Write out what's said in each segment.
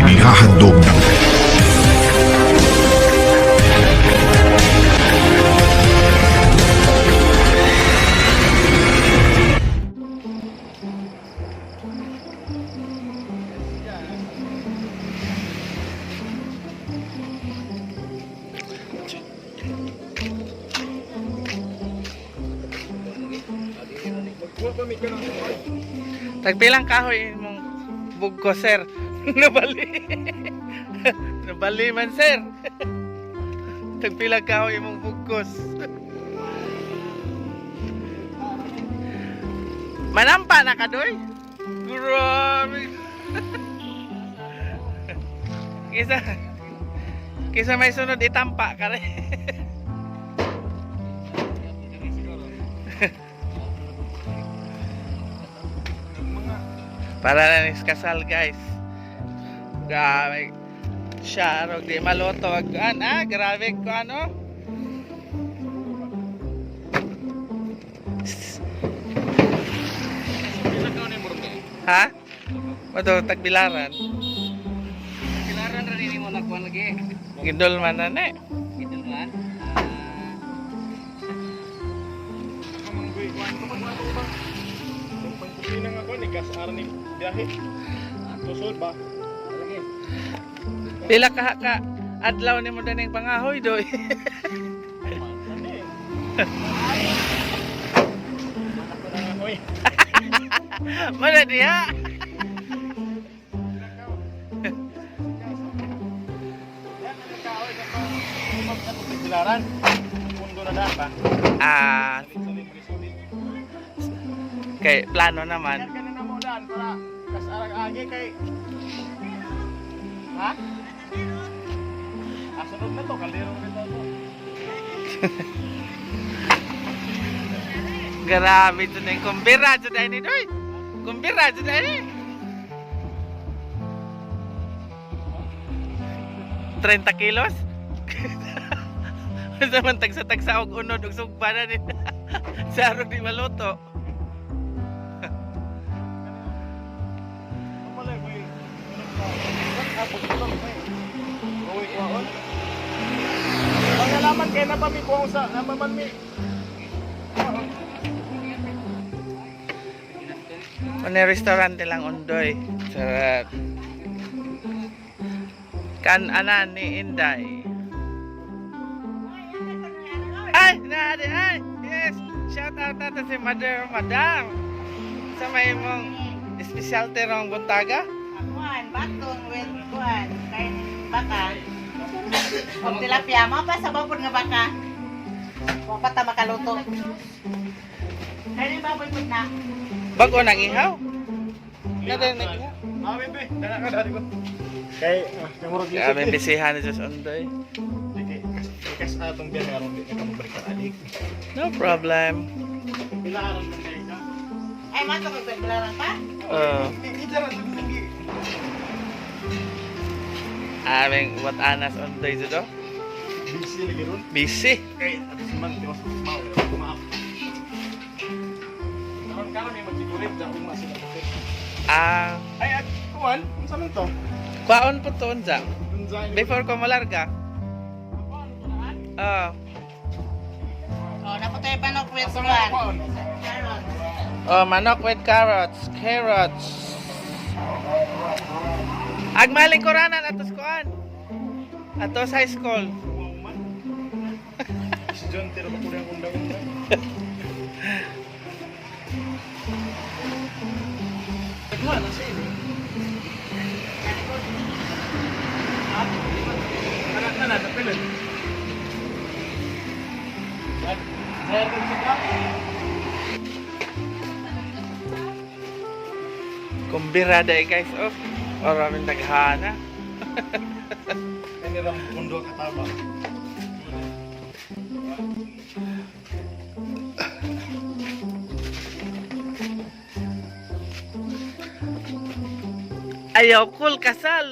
Inihahandog ng Tagpilang kahoy imong bugko, sir? Nabali. Nabali man, sir. Tagpilang kahoy imong bugkos? Manampa na ka, doy? Grabe. Kisa may sunod itampa ka rin. Para na ni kasal, guys. Grabe. Siya, rog di maluto. An, ah, grabe ko ano. Ha? Mato tagbilaran. Kilaran ra nini mo nakuha lagi. Gindol man na ni. Gidol man. Tusod ba? Pila ka ka adlaw nimo daning pangahoy doy. Mana diha? Bilaran. Mundo na daan ba? Ah, kay plano naman. Yan ka na mo daan para kasarag agi kay. Ha? Ah, sunod na to, kaldero na to. Grabe jud ang kumbira jud ay ni doy. Kumbira jud ay ni. 30 kilos? Sa man tagsa-tagsa og unod og sugba na ni. Sa arog di maluto. Malay ko eh. Uwi ko on. Pangalaman kay na pa mi kuha sa naman mi. Ano restaurante lang undoy. Sarap. Kan anan ni Inday. Ay, naadi ay. Yes, shout out natin si Mother Madam. Sa may mong specialty rong buntaga. Kuan, batong with kuan, kay baka. Og tilapia, mao pa sa babon nga baka. Wa pa ta makaluto. Kay ni baboy pud na. Bago nang ihaw. Nada nang ihaw. Ah, bebe, dala ka dali ko. Kay kamurog Grabe bisihan ni Diyos Undoy. Kay kas atong biyahe aron di ka mabalik ka adik. No problem. Pila aron man kay ka. Ay mato kag tagbilaran pa. Ija ra lagi. Aming what anas Undoy dito. Busy lagi ron. Busy. Kay ato si man tiwas mau. Maaf. Karon karon may magsigurit da ugma sila. Ah, Ay at kuan, unsa man to? kwaon po to unsa? Unsa ni? Before ko malarga. Ah, Oh, naputoy panok with Asa kuan. man kuan? Carrot. Oh, manok with carrots, carrots. Agmaling koranan atos kuan. Atos high school. Wow man. Si John tiro ko ang undang-undang. Nagkuha na siya eh. Anak na na, tapilin. Sir, sa Kumbira day guys, oh. Oraming daghana. Kani ram pundo kataba. Ayaw cool kasal.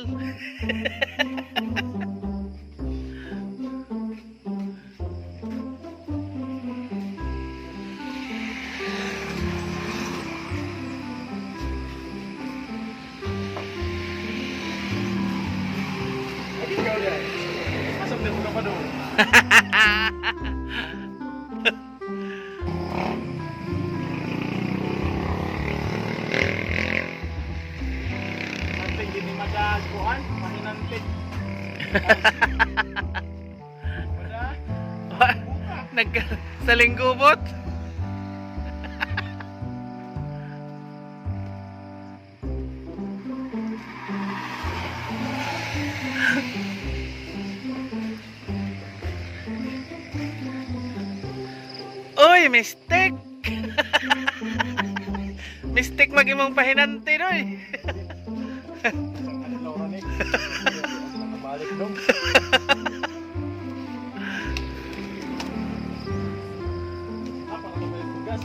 Sabado. Nanti gini madaguan, pahinanti. Wala. Nag sa linggubot. Uy, mistake. Mistake magimong pahinanti doy. Laura ni. Balik dong. Apa ka ba yung bugas?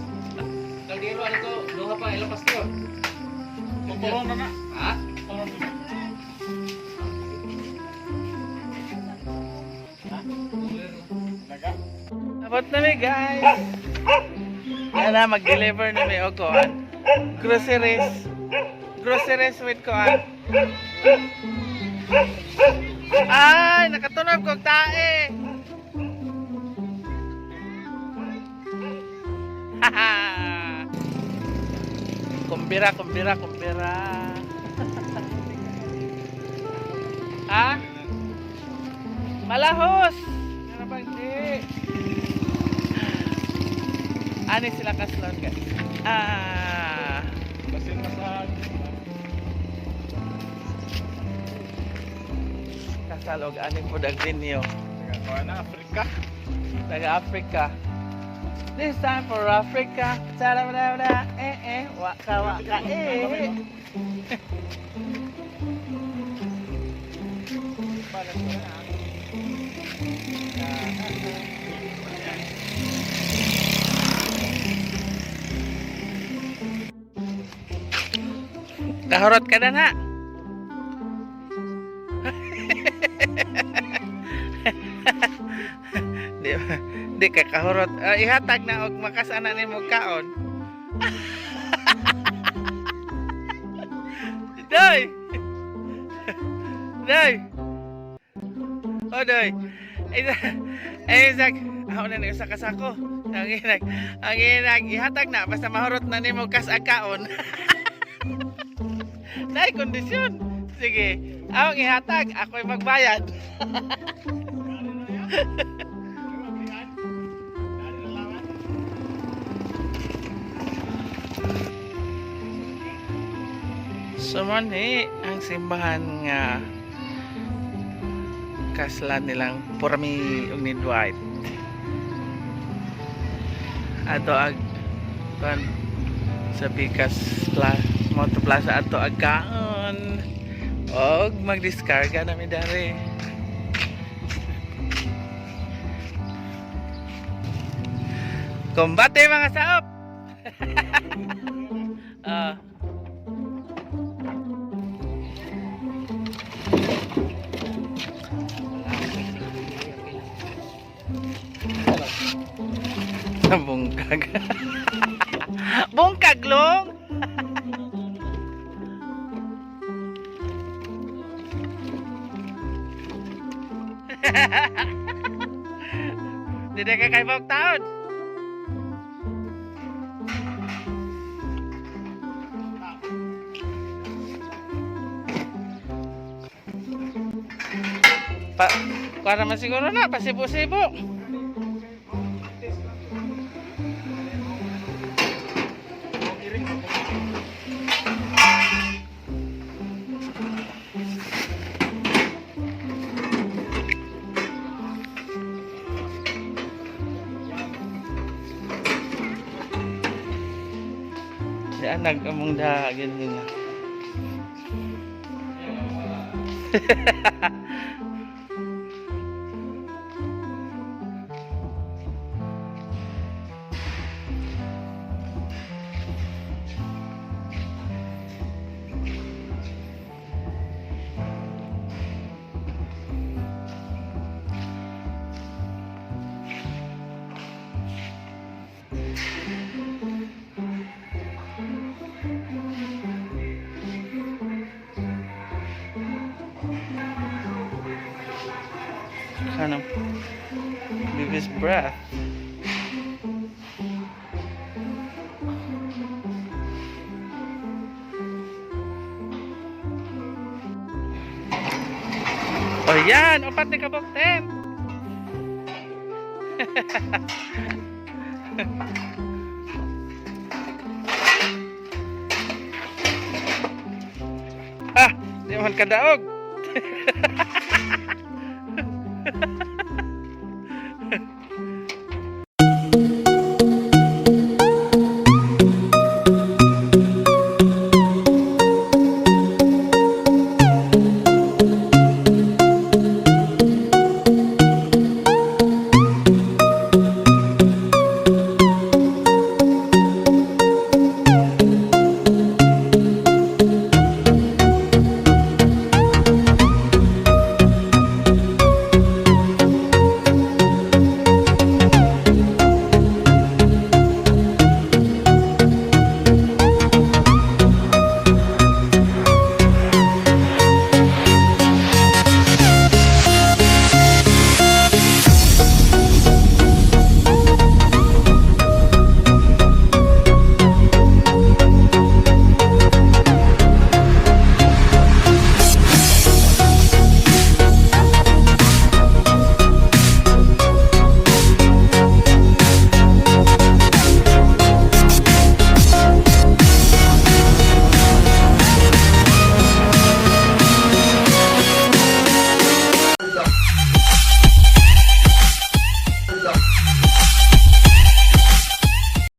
Kaldero ano to? Duha pa ilang pastor. Tuturon na na. Ha? Tuturon na. Naga. Abot na mi, guys. Yan na, mag-deliver na mi og kuan. Groceries. Groceries with kuan. Ay, nakatunog kog tae. Kumbira, kumbira, kumbira. Ha? Malahos! Ano bang di? Ani sila kaslon, guys. Ah. Basin na sa Kasalog ani po ang venue. Taga na Afrika. Taga Africa. This time for Africa. Tara-ra-ra, eh eh, waka waka eh. Kahurot ka na na. Di, di ka kahurot. Ah, ihatag na og makasana nimo kaon. Doy. Doy. Oh, doy. Ay, ay, sak. Ako na ni usa ka sako. Ang inag, ihatag na basta mahurot na nimo kas ang kaon. Nay kondisyon. Sige, ako ihatag, ako'y magbayad. So man eh, ang simbahan nga kaslan nilang Purmi ug ni Dwight. Ato ag kan sa Pikas Moto Plaza ato ag kaon og magdiskarga nami dari. Kombate mga saop. Ah. Bungkag. Bungkag long. Hindi ka kay Bog taon. Pa, kuha naman siguro na, pasibo-sibo. Diyan nag-among dagin nila. Kind of baby's breath. O yan, upat ni kabok tent. Ah, di man kadaog.